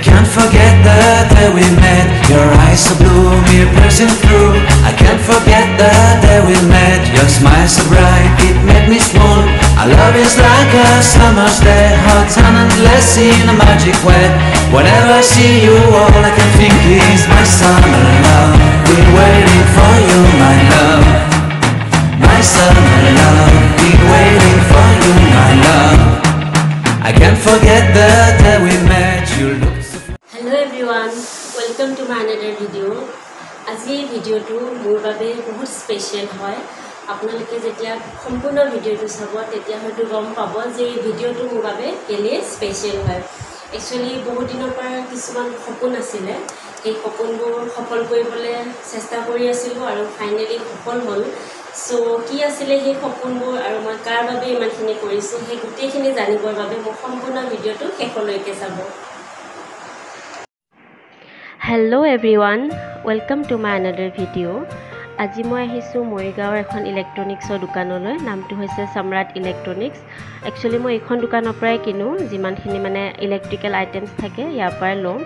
Can't forget the day we met. Your eyes so blue, me piercing through. I can't forget the day we met. Your smile so bright, it made me swoon. Our love is like a summer's day, hot and endless in a magic way. Whenever I see you, all I can think is my summer love. Been waiting for you, my love. My summer love. Been waiting for you, my love. I can't forget the day we met. You looked so Hello everyone, welcome to my another video. আজি এই ভিডিঅ'টো মোৰ বাবে বহুত special হয়। আপোনালোকে যেতিয়া সম্পূৰ্ণ ভিডিঅ'টো চাব, তেতিয়া হয়তো গম পাব যে এই ভিডিঅ'টো মোৰ বাবে কেলেই স্পেচিয়েল হয়। একচুৱেলি বহুত দিনৰ পৰা কিছুমান সপোন আছিলে, সেই সপোনবোৰ সফল কৰিবলৈ চেষ্টা কৰি আছিলোঁ আৰু ফাইনেলি সফল হ'ল। চ' কি আছিলে সেই সপোনবোৰ আৰু মই কাৰ বাবে ইমানখিনি কৰিছোঁ, সেই গোটেইখিনি জানিবৰ বাবে মোৰ সম্পূৰ্ণ ভিডিঅ'টো শেষলৈকে চাব। Hello everyone, welcome to my another video. আজি মই আহিছোঁ মৰিগাঁৱৰ এখন ইলেক্ট্ৰনিক্সৰ দোকানলৈ। নামটো হৈছে সম্ৰাট ইলেক্ট্ৰনিক্স। একচুৱেলি মই এইখন দোকানৰ পৰাই কিনো, যিমানখিনি মানে ইলেক্ট্ৰিকেল আইটেমছ থাকে ইয়াৰ পৰাই লওঁ।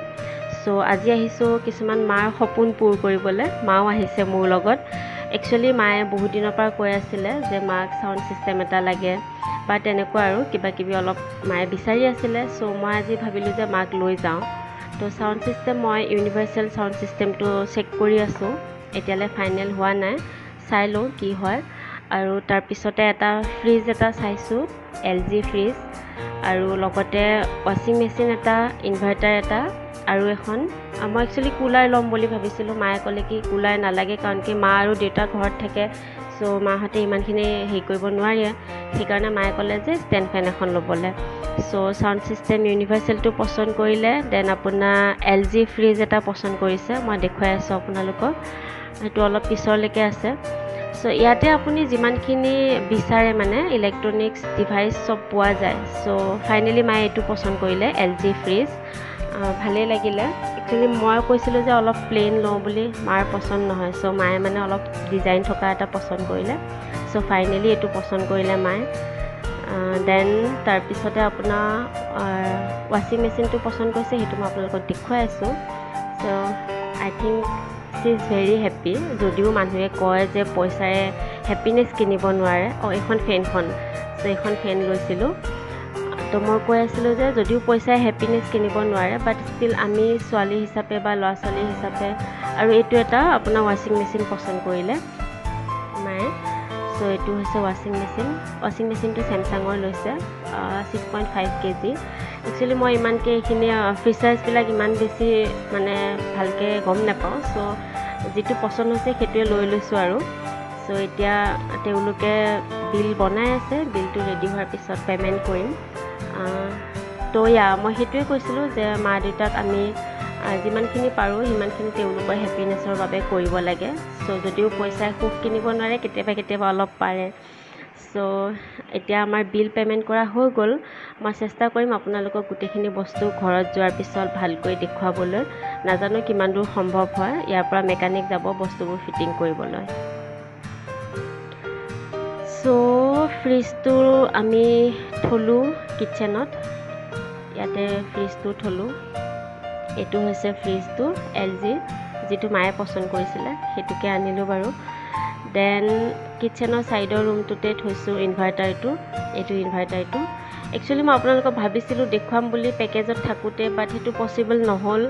চ' আজি আহিছোঁ কিছুমান মাৰ সপোন পূৰ কৰিবলৈ। মাও আহিছে মোৰ লগত। একচুৱেলি মায়ে বহুত দিনৰ পৰা কৈ আছিলে যে মাক চাউণ্ড ছিষ্টেম এটা লাগে বা তেনেকুৱা আৰু কিবা কিবি অলপ মায়ে বিচাৰি আছিলে। চ' মই আজি ভাবিলোঁ যে মাক লৈ যাওঁ। তো চাউণ্ড ছিষ্টেম, মই ইউনিভাৰ্চেল চাউণ্ড ছিষ্টেমটো চেক কৰি আছোঁ, এতিয়ালৈ ফাইনেল হোৱা নাই, চাই লওঁ কি হয়। আৰু তাৰপিছতে এটা ফ্ৰিজ এটা চাইছোঁ, এলজি ফ্ৰিজ, আৰু লগতে ৱাশ্বিং মেচিন এটা, ইনভাৰ্টাৰ এটা আৰু এখন মই একচুৱেলি কুলাৰ ল'ম বুলি ভাবিছিলোঁ। মায়ে ক'লে কি কুলাৰ নালাগে, কাৰণ কি মা আৰু দেউতা ঘৰত থাকে, চ' মাহঁতে ইমানখিনি হেৰি কৰিব নোৱাৰে। সেইকাৰণে মায়ে ক'লে যে ষ্টেণ্ড ফেন এখন ল'বলৈ। চ' চাউণ্ড ছিষ্টেম ইউনিভাৰ্চেলটো পচন্দ কৰিলে, then আপোনাৰ এলজি ফ্ৰিজ এটা পচন্দ কৰিছে। মই দেখুৱাই আছোঁ আপোনালোকক, সেইটো অলপ পিছৰলৈকে আছে। চ' ইয়াতে আপুনি যিমানখিনি বিচাৰে মানে ইলেক্ট্ৰনিক্স ডিভাইচ চব পোৱা যায়। চ' ফাইনেলি মায়ে এইটো পচন্দ কৰিলে, এলজি ফ্ৰিজ। ভালেই লাগিলে। একচুৱেলি মই কৈছিলোঁ যে অলপ প্লেইন লওঁ বুলি, মাৰ পচন্দ নহয়। চ' মায়ে মানে অলপ ডিজাইন থকা এটা পচন্দ কৰিলে। চ' ফাইনেলি এইটো পচন্দ কৰিলে মায়ে। Then তাৰপিছতে আপোনাৰ ৱাশ্বিং মেচিনটো পচন্দ কৰিছে, সেইটো মই আপোনালোকক দেখুৱাই আছোঁ। So I think she is very happy, যদিও মানুহে কয় যে পইচাৰে হেপিনেছ কিনিব নোৱাৰে। অঁ, এইখন ফেনখন। চ' এইখন ফেন লৈছিলোঁ। তো মই কৈ আছিলোঁ যে যদিও পইচাই হেপিনেছ কিনিব নোৱাৰে, বাট ষ্টিল আমি ছোৱালী হিচাপে বা ল'ৰা ছোৱালী হিচাপে। আৰু এইটো এটা আপোনাৰ ৱাশ্বিং মেচিন পচন্দ কৰিলে মায়ে। চ' এইটো হৈছে ৱাশ্বিং মেচিন। ৱাশ্বিং মেচিনটো চেমচাঙৰ লৈছে, 6.5 kg। Actually মই ইমানকৈ এইখিনি ফিচাৰ্ছবিলাক ইমান বেছি মানে ভালকৈ গম নাপাওঁ। চ' যিটো পচন্দ হৈছে সেইটোৱে লৈ লৈছোঁ আৰু। চ' এতিয়া তেওঁলোকে বিল বনাই আছে, বিলটো ৰেডি হোৱাৰ পিছত পে'মেণ্ট কৰিম। তো ইয়া, মই সেইটোৱে কৈছিলোঁ যে মা দেউতাক আমি যিমানখিনি পাৰোঁ সিমানখিনি তেওঁলোকৰ হেপিনেছৰ বাবে কৰিব লাগে। চ' যদিও পইচাই সুখ কিনিব নোৱাৰে, কেতিয়াবা কেতিয়াবা অলপ পাৰে। চ' এতিয়া আমাৰ বিল পে'মেণ্ট কৰা হৈ গ'ল। মই চেষ্টা কৰিম আপোনালোকক গোটেইখিনি বস্তু ঘৰত যোৱাৰ পিছত ভালকৈ দেখুৱাবলৈ। নাজানো কিমান দূৰ সম্ভৱ হয়। ইয়াৰ পৰা মেকানিক যাব বস্তুবোৰ ফিটিং কৰিবলৈ। চ' ফ্ৰিজটো আমি থ'লোঁ কিটচেনত, ইয়াতে ফ্ৰিজটো থ'লোঁ। এইটো হৈছে ফ্ৰিজটো, এলজি, যিটো মায়ে পচন্দ কৰিছিলে সেইটোকে আনিলোঁ বাৰু। Then কিটচেনৰ ছাইডৰ ৰুমটোতে থৈছোঁ ইনভাৰ্টাৰটো, এইটো ইনভাৰ্টাৰটো। একচুৱেলি মই আপোনালোকক ভাবিছিলোঁ দেখুৱাম বুলি পেকেজত থাকোঁতে, বাট সেইটো পচিবল নহ'ল।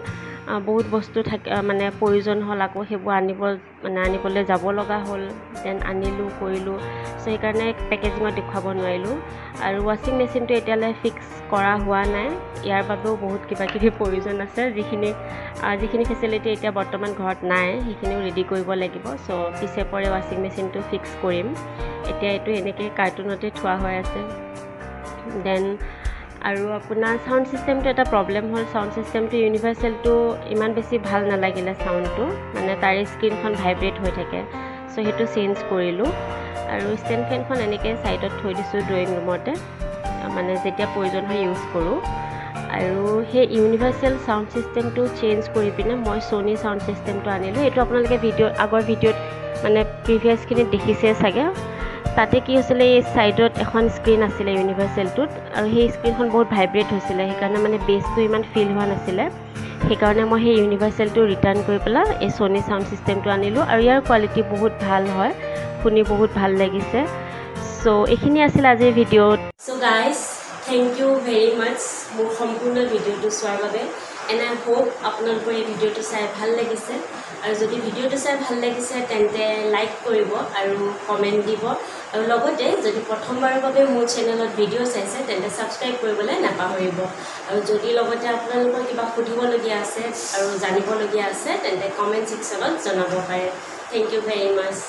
বহুত বস্তু থাকে মানে প্ৰয়োজন হ'ল, আকৌ সেইবোৰ আনিব মানে আনিবলৈ যাব লগা হ'ল, then আনিলোঁ কৰিলোঁ। চ' সেইকাৰণে পেকেজিঙত দেখুৱাব নোৱাৰিলোঁ। আৰু ৱাশ্বিং মেচিনটো এতিয়ালৈ ফিক্স কৰা হোৱা নাই। ইয়াৰ বাবেও বহুত কিবা কিবি প্ৰয়োজন আছে, যিখিনি যিখিনি ফেচিলিটি এতিয়া বৰ্তমান ঘৰত নাই, সেইখিনিও ৰেডি কৰিব লাগিব। চ' পিছে পৰে ৱাশ্বিং মেচিনটো ফিক্স কৰিম। এতিয়া এইটো এনেকৈ কাৰ্টুনতে থোৱা হৈ আছে। Then আৰু আপোনাৰ চাউণ্ড ছিষ্টেমটো এটা প্ৰব্লেম হ'ল। চাউণ্ড ছিষ্টেমটো ইউনিভাৰ্চেলটো ইমান বেছি ভাল নালাগিলে চাউণ্ডটো, মানে তাৰে স্ক্ৰীণখন ভাইব্ৰেট হৈ থাকে। চ' সেইটো চেঞ্জ কৰিলোঁ। আৰু ষ্টেণ্ড ফেনখন এনেকৈ ছাইডত থৈ দিছোঁ ড্ৰয়িং ৰুমতে, মানে যেতিয়া প্ৰয়োজন হয় ইউজ কৰোঁ। আৰু সেই ইউনিভাৰ্চেল চাউণ্ড ছিষ্টেমটো চেঞ্জ কৰি পিনে মই ছনী চাউণ্ড ছিষ্টেমটো আনিলোঁ। এইটো আপোনালোকে ভিডিঅ' আগৰ ভিডিঅ'ত মানে প্ৰিভিয়াছখিনিত দেখিছে চাগে। তাতে কি হৈছিলে, এই ছাইডত এখন স্ক্ৰীণ আছিলে ইউনিভাৰ্চেলটোত, আৰু সেই স্ক্ৰীণখন বহুত ভাইব্ৰেট হৈছিলে, সেইকাৰণে মানে বেছটো ইমান ফিল হোৱা নাছিলে। সেইকাৰণে মই সেই ইউনিভাৰ্চেলটো ৰিটাৰ্ণ কৰি পেলাই এই ছনী চাউণ্ড ছিষ্টেমটো আনিলোঁ, আৰু ইয়াৰ কোৱালিটি বহুত ভাল হয়, শুনি বহুত ভাল লাগিছে। চ' এইখিনি আছিল আজিৰ ভিডিঅ'ত। So guys, thank you very much মোৰ সম্পূৰ্ণ ভিডিঅ'টো চোৱাৰ বাবে। এণ্ড I hope আপোনালোকৰ এই ভিডিঅ'টো চাই ভাল লাগিছে, আৰু যদি ভিডিঅ'টো চাই ভাল লাগিছে তেন্তে লাইক কৰিব আৰু কমেণ্ট দিব, আৰু লগতে যদি প্ৰথমবাৰৰ বাবে মোৰ চেনেলত ভিডিঅ' চাইছে তেন্তে ছাবস্ক্ৰাইব কৰিবলৈ নাপাহৰিব। আৰু যদি লগতে আপোনালোকৰ কিবা সুধিবলগীয়া আছে আৰু জানিবলগীয়া আছে তেন্তে কমেণ্ট ছেকশ্যনত জনাব পাৰে। Thank you very much.